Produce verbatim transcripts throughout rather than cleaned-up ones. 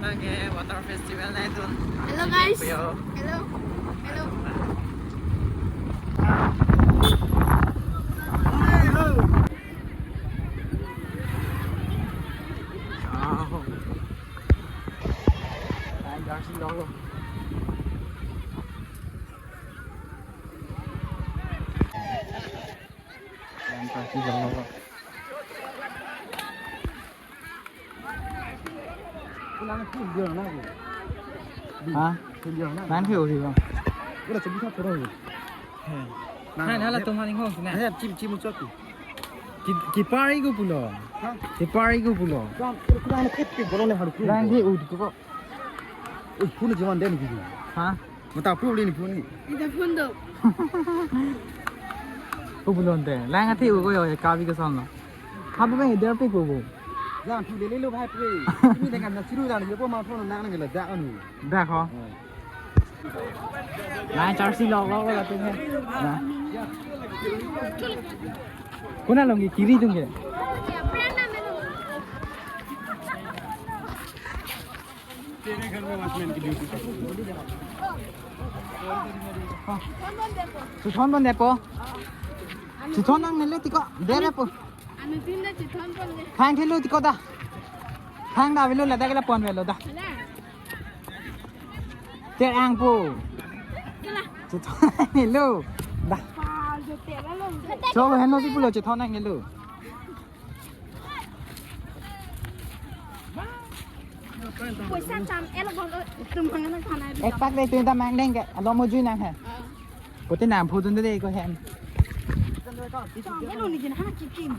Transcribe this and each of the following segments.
Oke, water festival na itu. Hello, guys. Yo. Hello. Hello. Wow. Ay, Darcy Lolo. Yan, Darcy Lolo. Ha? Nang ke uri bang. Udah sebisa terus. Nah, nah, lah, tum haning ho, nah. Nah, cim, cim, ucap tu. Ki, kipari ko pulo. Ha? Kipari ko pulo. Bang, udah kena kit ke, bolong le haru. Nang ke uri ko. Uy, phone jaman den gitu. Ha? Mata phone ni phone ni. Ita phone do. Ko pulo ante. Lang ati ko yo kabi ko samlo. Hapu bang der pe ko bo. Jam tu lele lo bhai pre. Ini dengan na siru dan dia pun mau phone nang nang le dak anu. Dak ho. Nang charsi lok lok lok tu he. Nah. Kuna long kiri tung ke. Chethon pon depo. Chethon nangnelo tiko. Derepo. Anu tin da chethon pon le. Thang thelo tiko da. Thang da avelo ladak la pon avelo da. Ala. Ter angpo. Kela. Chethon nangnelo. Da. Pa, jo tera lo. Cholo henlo si pulo chethon nangnelo. Poisa cham, elo bon, o, tum hangan na khana. Ek pak de tu ta mang deng ke, alo mo jui nang he. Ah. Kote nam phu tun de ko hem. Cham, elo ni jin hana kikim.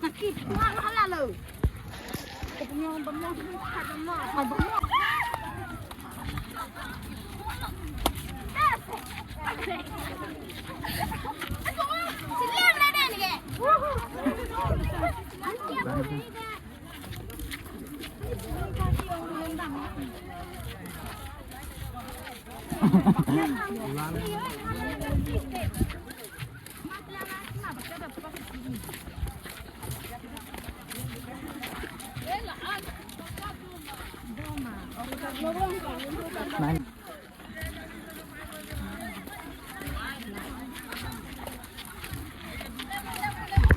Na kip, hala, hala lo. Ko punya bamlo, bamlo, bamlo. Nine.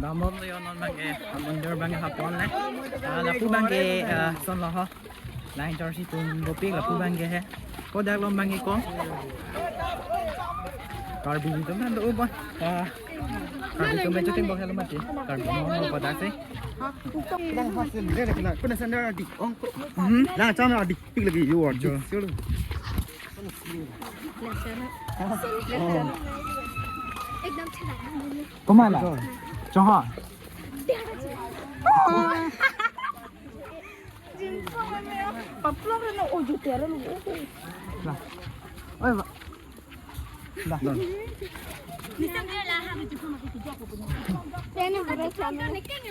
Damom lo yo non bang ke, mondir bang ke hapon le. Ah, lapu bang ke, ah, son lo ho. Lang charsi tum bopik lapu bang ke he. Ko dak lom bang ke ko. Karbi tum kan do bon. Ah, Karbi tum becho tim bang hello mati. Karbi mo mo pada se. Lang hasil dia kena, kena sandal adik. Ong ko. Hmm. Lang cham adik pik lagi yo. Jo. Sure. Ekdom chana. Kumana? Chong ha. Paplok na ojo tera lo. Lah. Oi, ba. Lah.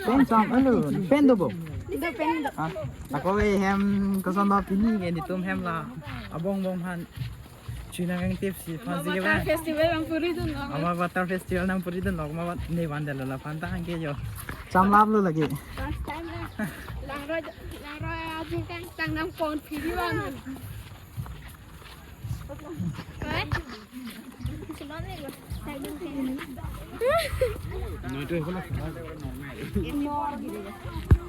Pen cham, alo, pen do bo. Pen do. Ah, ako eh hem koson ba pini ke netum hem la. Abong bong han. China kang tip si phan si ke ba. Water festival nang puri dun lo. Ama water festival nang puri dun lo. Ama wat ne wan dalo la phan ta hang ke yo. Cham lap lo lagi. First time na. Langroi, langroi aji kan tang nang pon phiri wan. Oi. Chilon le lo.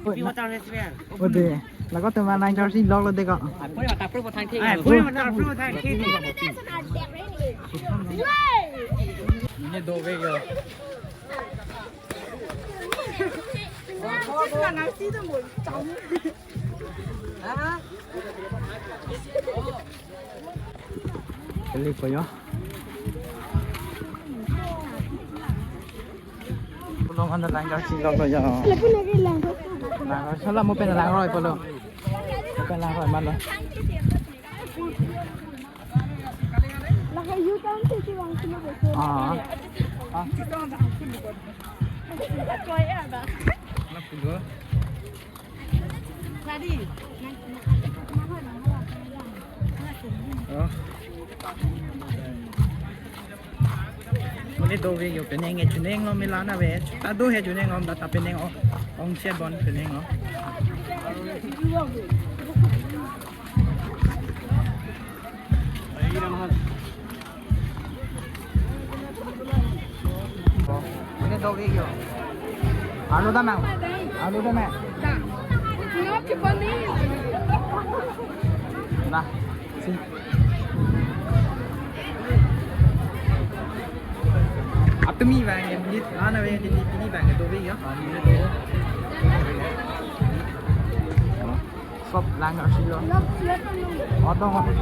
Pi water festival. Ode, lago tema nang charsi lok lo deko. Apoi mata apoi bothan thik. Apoi mata apoi bothan thik. Ini do ve yo. Kali ko yo. Pulo mana lang charsi lok lo yo. Lang, sala mo pen langroi pulo. Pen langroi mana? Ah. Ah. Anak kedua. Oh. Muli do ve yo penang e chunang lo mila na ve. Ta do he chunang lo ta penang o. Ong che bon penang o. Arlo dam nang. Arlo dam nang. Dah. Dah. Si. Apni bang, ini mana bang, ini, ini bang, itu bang ya. Sob lang arsilo. Otong, otong.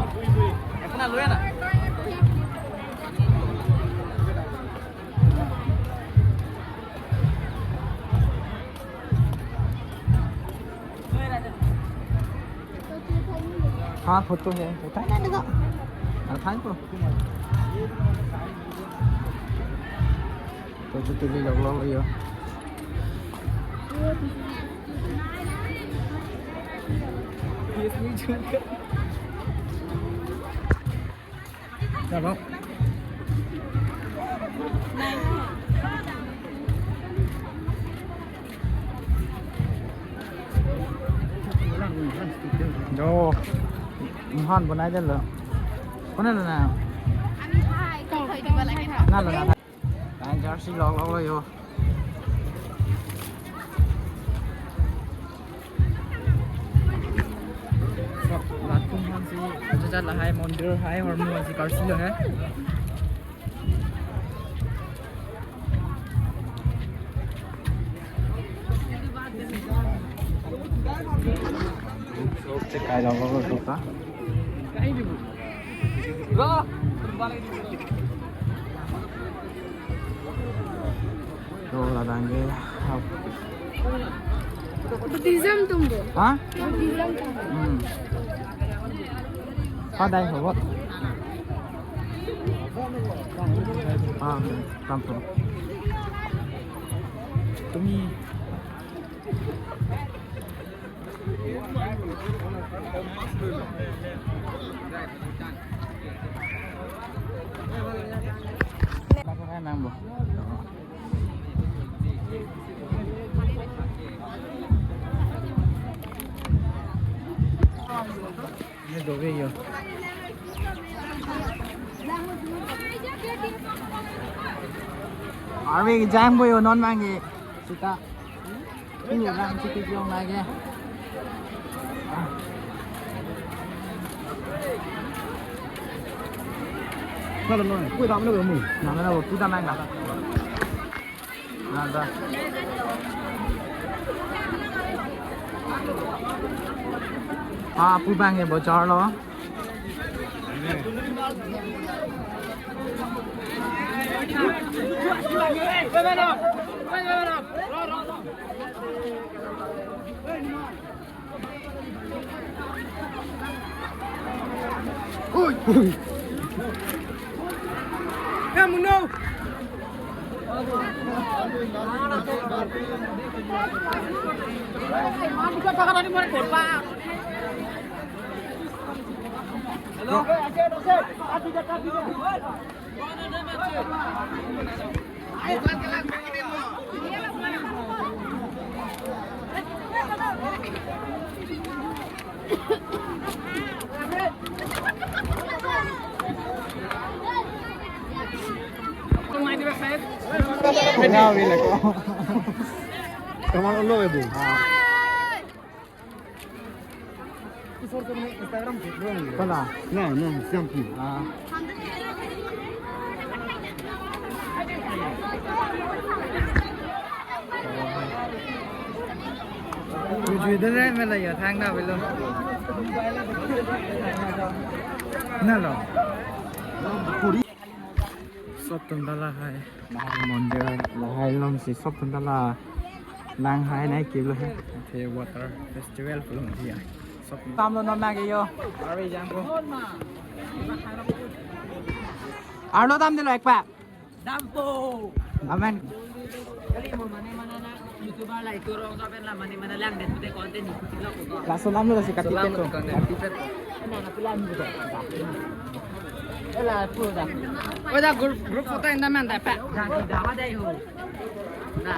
हाँ, फोटो है। उठाए ना, देखो। उठाए को। तो जो तुली लोग, लोग यो। Chalo. Jo. Mohan bonai delo. Kona na? Ami hai, ko thoi diba lagi na? Na lo na. Ladak si lok lok lo yo. Latum han si, jaja lahai mondir hai hormu si karsi lo hai. Sok chekai lok lok lo ka. Lo. Lo ladak ke. Buddhism atum do. Ha? Buddhism atum do. Hmm. Padai ho. Ah, okay. Tampon. Tumi. Ini dove yo. Arve jang boyo non mangi. Sita. Ini orang situ jong lagi. Kalau non, kue tak mana kamu? Nama nama tu tak main lah. Nada. Ah, pu bang ya bocor lo. Ui. Ya, muno. Hello. Tomar ulo, Ebu. Instagram page lo. Pala? No, no, siang pi. Ah. Tujuh itu deh, mana ya, thang na belum. Nah lo. Sop atum ta lahai. Lahai mondir, lahai along si sop atum ta la lang hai nai kilo he. The water festival pulo dia. Sop. Tam lo non lagi yo. Ari jangko. Arlo dam dilo ek pak. Dampo. Amen. Kali mo mane mana na YouTuber la itu rong sa pen la mane mana lang den pute content ni. Laso nam lo si katipet ko. Katipet. Mana na pulang gitu. Ela pu da. Oda group, group photo enda man da pa. Da da da ho. Na.